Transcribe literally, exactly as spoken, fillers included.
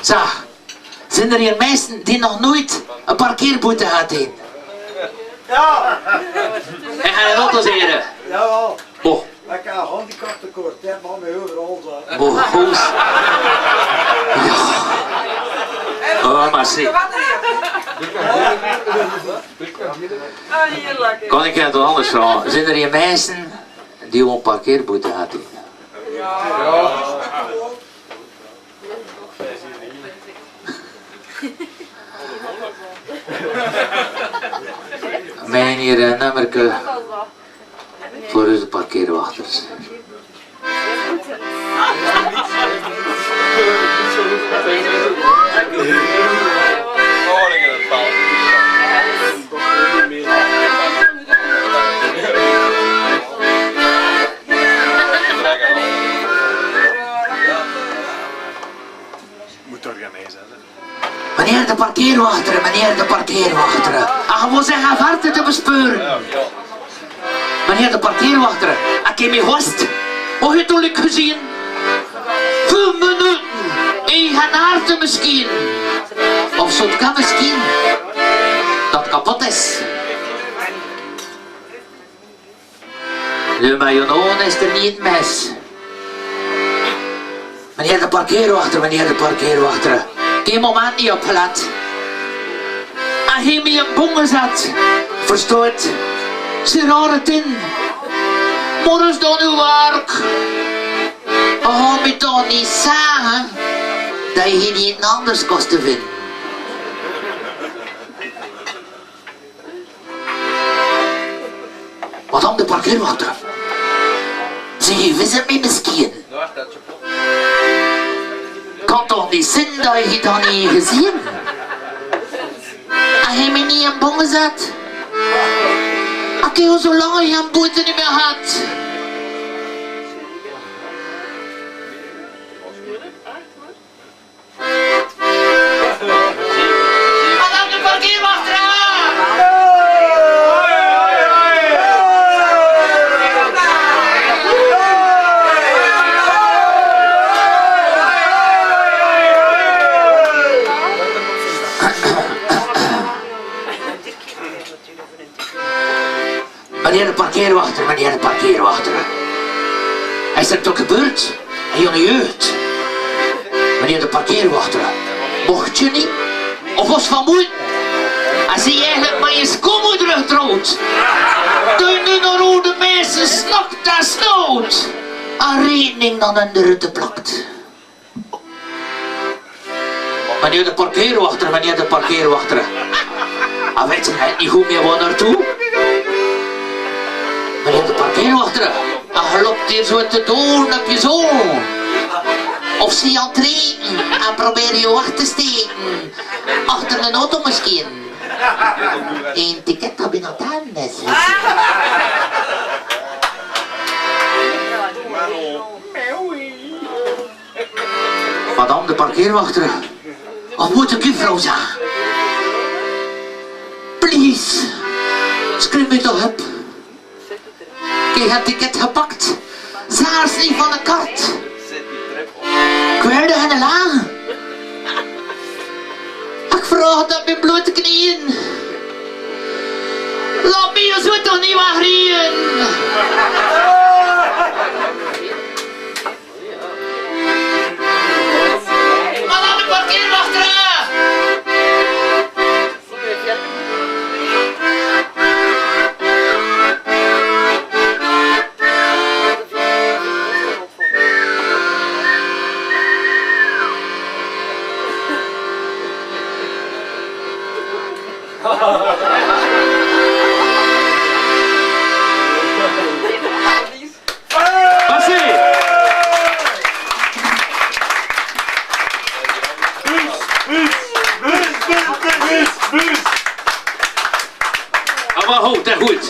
Zo, zint d'r mesten die nog noeit 'n parkeerboete haet heen? Jao. En han 'n auto zere? Jao. Boh. Ik heb 'n handicaptenkort, hè, man, euveral, hè. Boh, goos. Jao. Oh, maar zie. Kan ik 't anders vraoge? Zint d'r mesten die 'n parkeerboete haet heen? Meneer, eh, nummerke veur de parkeerwachters. Meneer de parkeerwachter, meneer de parkeerwachter. Ach, wo zen haarten te bespeuren? Meneer de parkeerwachter, ach, kik mich vast. Wo höb ich uch gezien? Vief minute. Ich han haarten misschien. Of zoe 't kan misschien. Dat kapot is. Noe, maar Jan, is d'r neet mis. Meneer de parkeerwachter, meneer de parkeerwachter. Kik mich man neet op plat. Ach, ich höb mich in bung gezat. Verstoot? Ze rare tin. Morges dan uch werk. Oh, mich toch neet zage dat ich hie neet anders kos te vinden. Madame de parkeerwachter. Zie, wis se mich misschien? Kan toch neet zeen dat ich dich dan neet gezeen? Ach, höb ich mich neet in bung gezat? Ach, kiek, zoe lang ich 'n boete neet mie had. Madame de parkeerwachter! Meneer de parkeerwachter, meneer de parkeerwachter. Is 't toch gebeurd? Hè, jonge jeugd. Meneer de parkeerwachter. Mocht je niet? Of was van moeite? Als hij eigenlijk maar eens komen terugtrouwt. Toen nu naar rode mensen snakt en snoot. Aan rekening dan in de rutte plakt. Meneer de parkeerwachter, meneer de parkeerwachter. Ah, weet je niet hoe meer we naartoe? Meneer de parkeerwachter, ah, loopt hier zo te doen op je zo. Of zie je aan het reken en probeer je wacht te steken achter een auto misschien. Een ticket heb je nog aan, mensen. Madame de parkeerwachter, of moot ik uw vrouw zage? Please, schrief mich toch op. Ik heb het ticket gepakt, zelfs niet van de kaart. Ik wilde hen lachen. Ik vroeg dat met blote knieën. Laat mij zo toch niet wegrijden. Madame de parkeerwachter! Merci. Bus, bus, bus. Aber hoch, der holt.